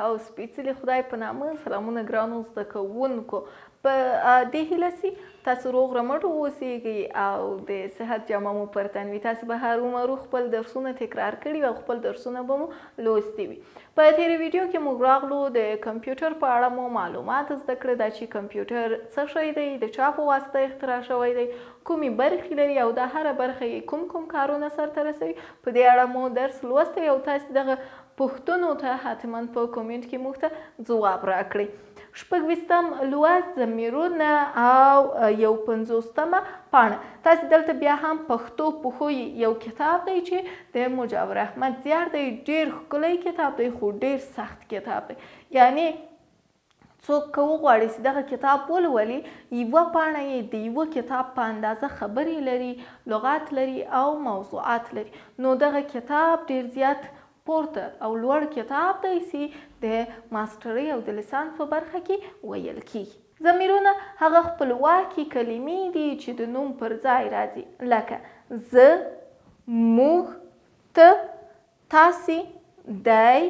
او سپېڅلي خدای په نامه سلامونه ګرانو زده کوونکو. په دې هیله سي تاسو روغ رمټ واوسیږئ او د صحت جامه مو پر تن وي. تاسو به هرومرو خپل درسونه تکرار کړي او خپل درسونه به مو لوستي وي. په تېره ویډیو کې موږ راغلو د کمپیوټر په اړه مو معلومات زده کړه، دا چې کمپیوټر څه شی دی، د چا په واسطه اختراع شوی دی، کومې برخې لري او دا هره برخه یې کوم کوم کارونه سرته رسوي، په دې اړه مو درس لوستی او تاسې دغه پوښتنو ته حتما په کومنټ کې موږ ته ځواب راکړئ. شپږویشتم لوست ضمیرونه او یو پنځوستمه پاڼه. تاسې دلته بیا هم پښتو پښوی یو کتاب دی چې د مجاور احمد زیار دی، ډیر ښکلی کتاب دی خو ډیر سخت کتاب دی، یعنی څوک که وغواړي چې دغه کتاب ولولي یوه پاڼه یې د یوه کتاب په اندازه خبرې لري، لغات لري او موضوعات لري، نو دغه کتاب ډیر زیات پورته او لوړ کتاب دی چې د ماسټرۍ او د لیسانس په برخه کې ویل کیږي. ضمیرونه هغه خپلواکې کلمې دي چې د نوم پر ځای راځي، لکه، زه، موږ، ته، تاسې، دی،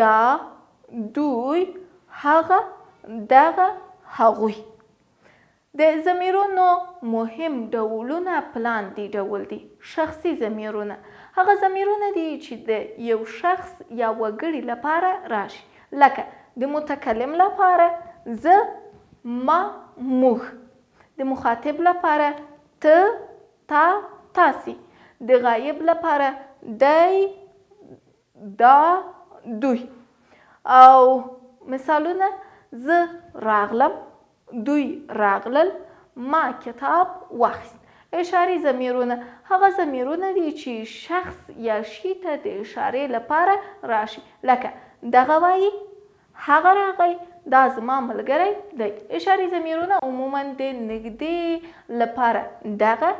دا، دوی، هغه، دغه، هغوی. د ضمیرونو مهم ډولونه په لاندې ډول دي، شخصي ضمیرونه، هغه ضمیرونه دي چې د یو شخص یا وګړي لپاره راشي، لکه، د متکلم لپاره، زه، ما، موږ، د مخاطب لپاره، ته، تا، تاسې، د غایب لپاره، دی، دا، دوی. او مثالونه، زه راغلم، دوی راغلل، ما کتاب واخیست. اشاري ضمیرونه هغه ضمیرونه دي چې شخص یا شي ته د اشارې لپاره راشي، لکه، دغه وایي، هغه راغی، دا زما ملګری دی. اشاري ضمیرونه عموماً د نږدې لپاره دغه،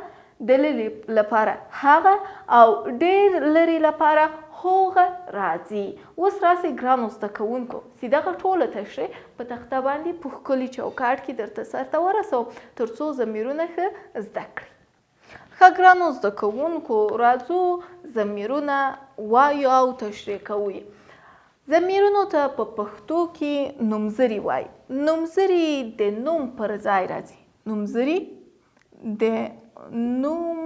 د لرې لپاره هغه او ډېر لرې لپاره هوغه راځي. اوس راسئ ګرانو زده کوونکو چې دغه ټوله تشریح په تخته باندې په ښکلي چوکاټ کې درته سرته ورسوم تر څو ضمیرونه ښه زده کړئ. ښه ګرانو زده کوونکو راځو ضمیرونه وایو او تشریح کوو یې. ضمیرونو ته په پښتو کې نومځري وایي. نومځري د نوم پر ځای راځي. نومځري د نوم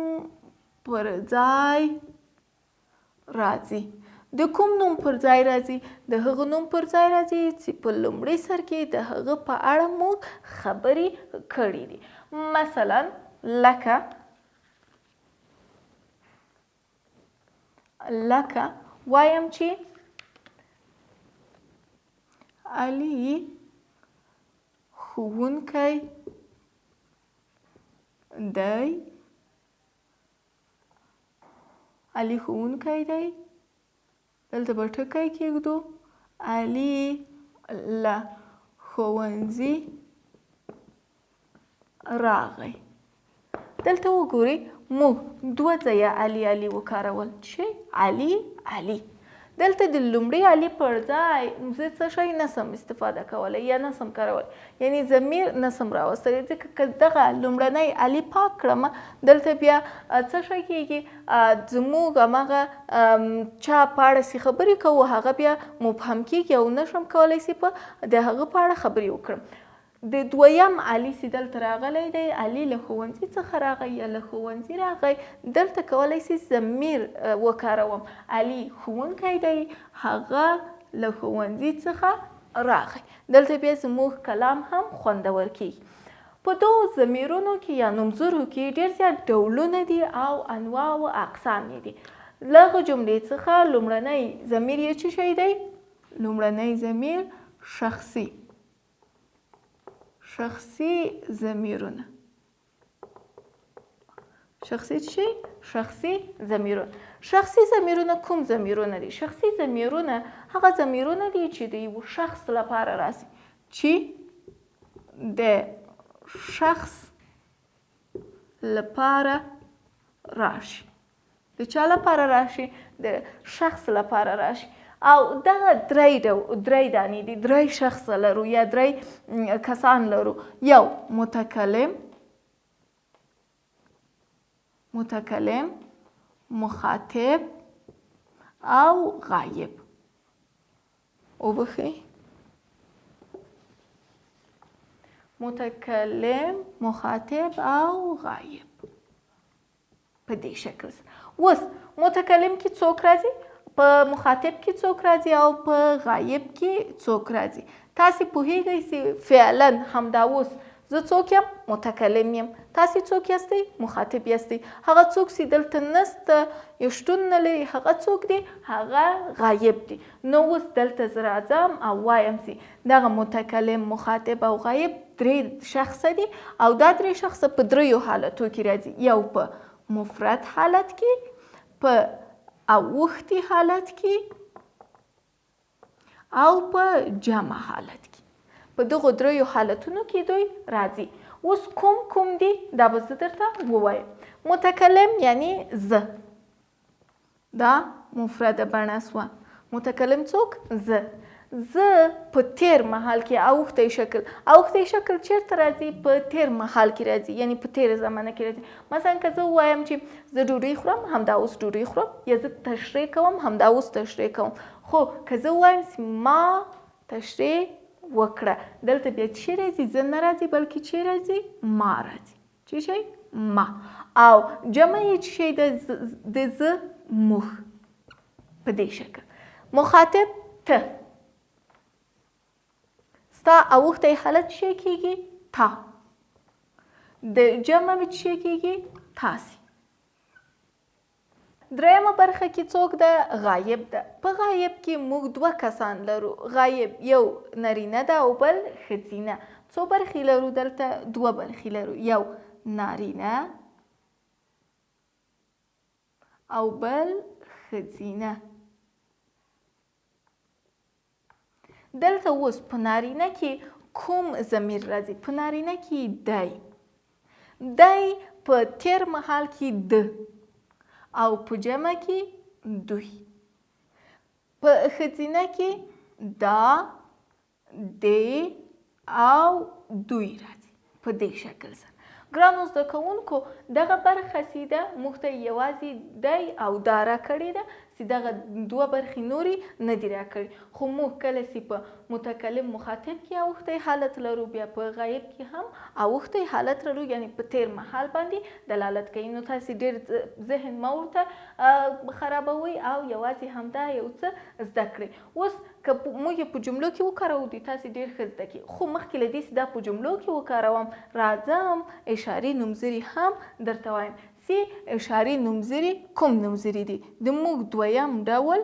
پر ځای راځي. د کوم نوم پر ځای راځي؟ د هغه نوم پر ځای راځي چې په لومړي سر کې د هغه په اړه موږ خبرې کړې دي. مثلا لکه لکه وایم چې علي ښوونکی دی. علي ښوونکی دی. دلته به ټکی کېږدو. علي له ښوونځي راغی. دلته وګورئ موږ دوه ځایه علي علي وکارول چې علي علي. دلته د لومړي علي پر ځای زه څه شی نه سم استفاده کولی یا نه سم کارولی، یعنی ضمیر نه سم راوستلی، ځکه که دغه لومړنی علي پاک کړم دلته بیا څه شی کېږي، زموږ هماغه چا په اړه چې خبرې کوو هغه بیا مبهم کېږي او نه شم کولی چې په د هغه په اړه خبرې وکړم. د دویم علي چې دلته راغلی دی، علي له ښوونځي څخه راغی یا له ښوونځي راغی، دلته کولی شي ضمیر وکاروم، علي ښوونکی دی، هغه له ښوونځي څخه راغی. دلته بیا زموږ کلام هم خوندور کیږي. په دغو ضمیرونو کې یا نومځرو کې ډېر زیات ډولونه دي او انواع او اقسام یې دي. له هغه جملې څخه لومړنی ضمیر یې څه شی دی؟ لومړنی ضمیر شخصي شخصي ضمیرونه. شخصي څه شی؟ شخصي ضمیرونه. شخصي ضمیرونه کوم ضمیرونه دي؟ شخصي ضمیرونه هغه ضمیرونه دي چې د یو شخص لپاره راځي، چې د شخص لپاره راشي. د چا لپاره راشي؟ د شخص لپاره راشي. او دغه درې درې دانې دي، درې شخص لرو یا درې کسان لرو. یو متکلم، متکلم، مخاطب او غایب. وبخښئ، متکلم، مخاطب او غایب په دې شکل سره. اوس متکلم کې څوک راځي، په مخاطب کې څوک راځي او په غایب کې څوک راځي؟ تاسې پوهیږئ چې فعلا همدا اوس زه څوک یم؟ متکلم یم. تاسې څوک یاستئ؟ مخاطب یاستئ. هغه څوک چې دلته نسته، یو شتون نه لري، هغه څوک دی؟ هغه غایب دی. نو اوس دلته زه راځم او وایم چې دغه متکلم، مخاطب او غایب درې شخصه دي او دا درې شخصه په دریو حالتو کې راځي. یو په مفرد حالت کې، په اوښتي حالت کې او په جمع حالت کې. په دغو دریو حالتونو کې دوی راځي. اوس کوم کوم دي دا به زه درته ووایم. متکلم یعنی زه، دا مفرده بڼه سوه. متکلم څوک؟ زه. زه په تیر مهال کې اوښتی شکل، اوښتی شکل چیرته راځي؟ په تیر مهال کې راځي، یعنی په تیره زمانه کې راځي. مثلا که زه ووایم چې زه ډوډۍ خورم، همدا اوس ډوډۍ خورم، یا زه تشریح کوم، همدا اوس تشریح کوم. خو که زه ووایم چې ما تشریح وکړه، دلته بیا چی راځي؟ زه نه راځي، بلکې چی راځي؟ ما راځي. چی شی؟ ما. او جمع یې چی شی ده؟ د زه، موږ، په دې شکل. مخاطب ته، ستا اوښتی حالت چی کیږي؟ تا. د جمع به چی کیږي؟ تاسې. درېیمه برخه کې څوک ده؟ غایب ده. په غایب کې موږ دوه کسان لرو. غایب یو نرینه ده او بل ښځینه. څو برخې لرو دلته؟ دوه برخې لرو، یو نارینه او بل ښځینه. دلته اوس په نارینه کې کوم ضمیر راځي؟ په نارینه کې دی. دی په تیر مهال کې د او په جمع کې دوی. په ښځینه کې دا، دی او دوی راځي په دې شکل سره. ګرانو زده کوونکو، دغه برخه چې ده موږ ته یوازې دی او دا راکړې ده، چې دغه دوه برخې نورې نه دي راکړې. خو موږ کله چې په متکلم مخاطب کې اوښتی حالت لرو، بیا په غایب کې هم اوښتی حالت لرو، یعنی په تیر مهال باندې دلالت کوي. نو تاسې ډېر ذهن مه ورته خرابوئ او یوازې همدا یو څه زده کړئ. اوس که موږ یې په جملو کې وکاروو، دوی تاسې ډېر ښه زده کړي. خو مخکې له دې چې دا په جملو کې وکاروم، راځم اشاري نومځري هم درته وایم چې اشاري نومځري کوم نومځري دي. د موږ دویم ډول،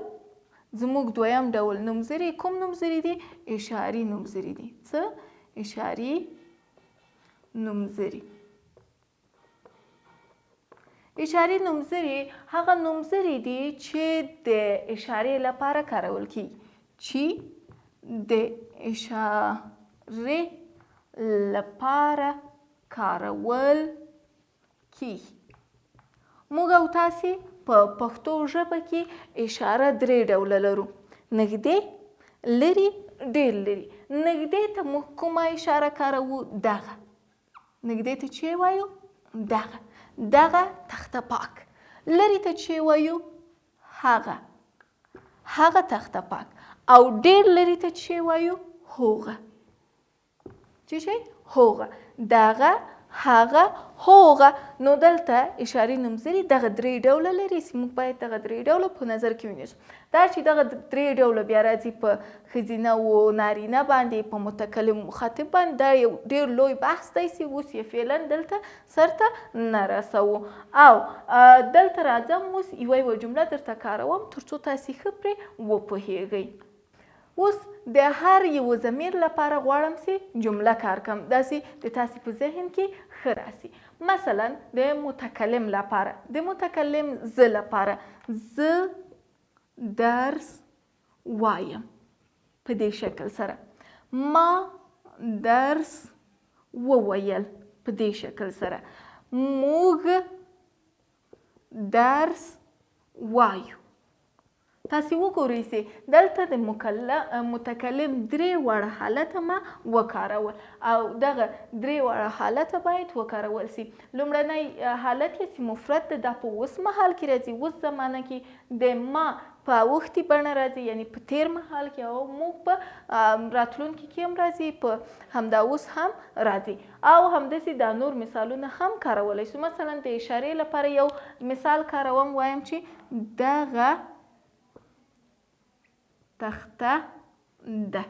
زموږ دویم ډول نومځري کوم نومځري دي؟ اشاري نومځري دي. څه؟ اشاري نومځري. اشاري نومځري هغه نومځري دي چې د اشارې لپاره کارول کیږي، چې د اشارې لپاره کارول کیږي. موږ او تاسې په پښتو ژبه کې اشاره درې ډوله لرو، نږدې، لرې، ډېر لرې. نږدې ته موږ کومه اشاره کاروو؟ دغه. نږدې ته چې وایو دغه، دغه تخته پاک. لرې ته چې وایو هغه، هغه تخته پاک. او ډېر لرې ته چې وایو هوغه. چې شي؟ هوغه. دغه، هغه، هوغه. نو دلته اشاري نومځري دغه درې ډوله لري چې موږ باید دغه درې ډوله په نظر کې ونیسو. دا چې دغه درې ډوله بیا راځي په ښځینه و نارینه باندې، په متکلم مخاطب باندې، دا یو ډېر لوی بحث دی چې اوس یې فعلا دلته سرته نه رسوو. او دلته راځم اوس یوه یوه جمله درته کاروم ترڅو تاسې ښه پرې وپوهېږئ. اوس د هر یوه ضمیر لپاره غواړم چې جمله کار کړم، داسې د تاسې په ذهن کې ښه راسي. مثلا د متکلم لپاره، د متکلم زه لپاره، زه درس وایم په دې شکل سره. ما درس وویل په دې شکل سره. موږ درس وایو. تاسې وګورئ چې دلته د متکلم درې واړه حالته ما وکارول او دغه درې واړه حالته باید وکارول شي. لومړنی حالت یې چې مفرد ده، دا په اوس مهال کې راځي، اوس زمانه کې د ما په اوښتي بڼه راځي، یعنی په تیر مهال کې، او موږ په راتلونکي کې هم راځي، په همدا اوس هم راځي. او همداسې دا نور مثالونه هم کارولی شو. مثلا د اشارې لپاره یو مثال کاروم، وایم چې دغه تخته ده.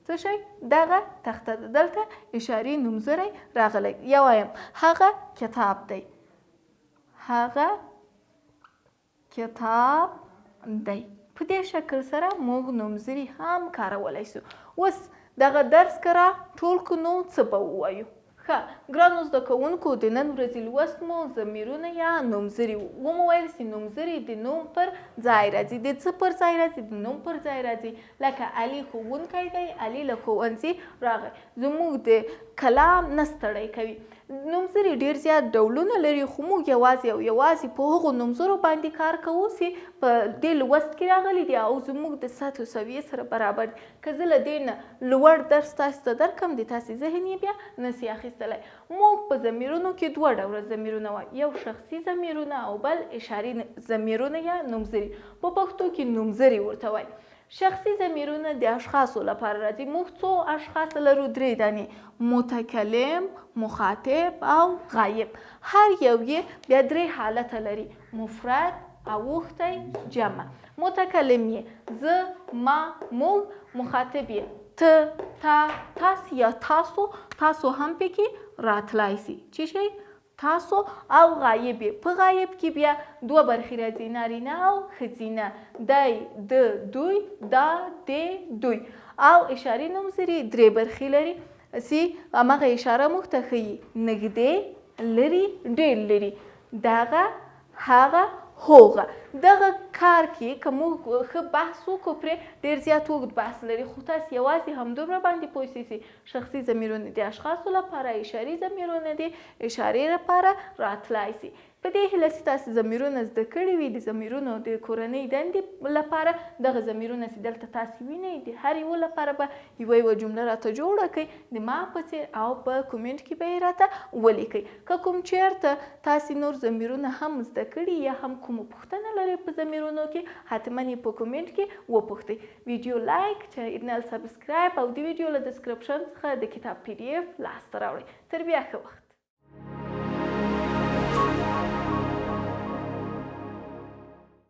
څه شی؟ دغه تخته ده. دلته اشارې نومځری راغلی. یا وایم هغه کتاب دی، هغه کتاب دی. په دې شکل سره موږ نومځري هم کارولی شو. اوس دغه درس که را ټول کړو نو څه به ووایو؟ ښه ګرانو زده کوونکو، د نن ورځې لوست مو ضمیرونه یا نومځري وو. ومو ویل چې نومځري د نوم پر ځای راځي. د څه پر ځای راځي؟ د نوم پر ځای راځي. لکه علي ښوونکی دی، علي له ښوونځي راغی. زموږ د کلام نه ستړی کوي. نومځري ډېر زیات ډولونه لري، خو موږ یوازې او یوازې په هغو نومځرو باندې کار کوو چې په دې لوست کې راغلي دي او زموږ د سطح او سویې سره برابر دي. که زه له دې نه لوړ درس تاسې ته درکړم، د تاسې ذهن یې بیا نه شي اخیستلی. موږ په ضمیرونو کې دوه ډوله ضمیرونه وایو، یو شخصي ضمیرونه او بل اشاري ضمیرونه یا نومځري. په پښتو کې نومځري ورته وایي. شخصي ضمیرونه د اشخاصو لپاره راځي. موږ څو اشخاص لرو؟ درې دانې، متکلم، مخاطب او غایب. هر یو یې بیا درې حالته لري، مفرد، اوښتی، جمع. متکلم یې زه، ما، موږ. مخاطب یې ته، تا، تاسې یا تاسو، تاسو هم پکې راتلای سي. چی شی؟ تاسو. او غایب یې، په غایب کې بیا دوه برخې راځي، نارینه او ښځینه، دی، ده، دوی، دا، دې، دوی. او اشاري نومځري درې برخې لري چې هماغه اشاره موږ ته ښيي، نږدې، لري، ډېر لري، دغه، هغه، هوغه. دغه کار کې که موږ ښه بحث وکړو پرې ډېر زیات اوږد بحث لري، خو تاسو یوازې همدومره باندې پوه شئ چې شخصي ضمیرونه د اشخاصو لپاره، اشاري ضمیرونه د اشارې لپاره راتلای شي. په دې هیله چې تاسو ضمیرونه زده کړي وي. د ضمیرونو د کورنۍ دندې لپاره دغه ضمیرونه چې دلته تاسو وینئ، د هر یوه لپاره به یوه یوه جمله راته جوړه کړئ د ما په څېر او په کومنټ کې به یې راته ولیکئ. که کوم چېرته تاسو نور ضمیرونه هم زده کړي یا هم کومه پوښتنه لرئ په ضمیرونو کې، حتما یې په کومنټ کې وپوښتئ. ویډیو لایک، چینل سبسکرایب او د ویډیو له ډسکرپشن څخه د کتاب پي ډي ایف لاسته راوړئ. تر بیا ښه وخت.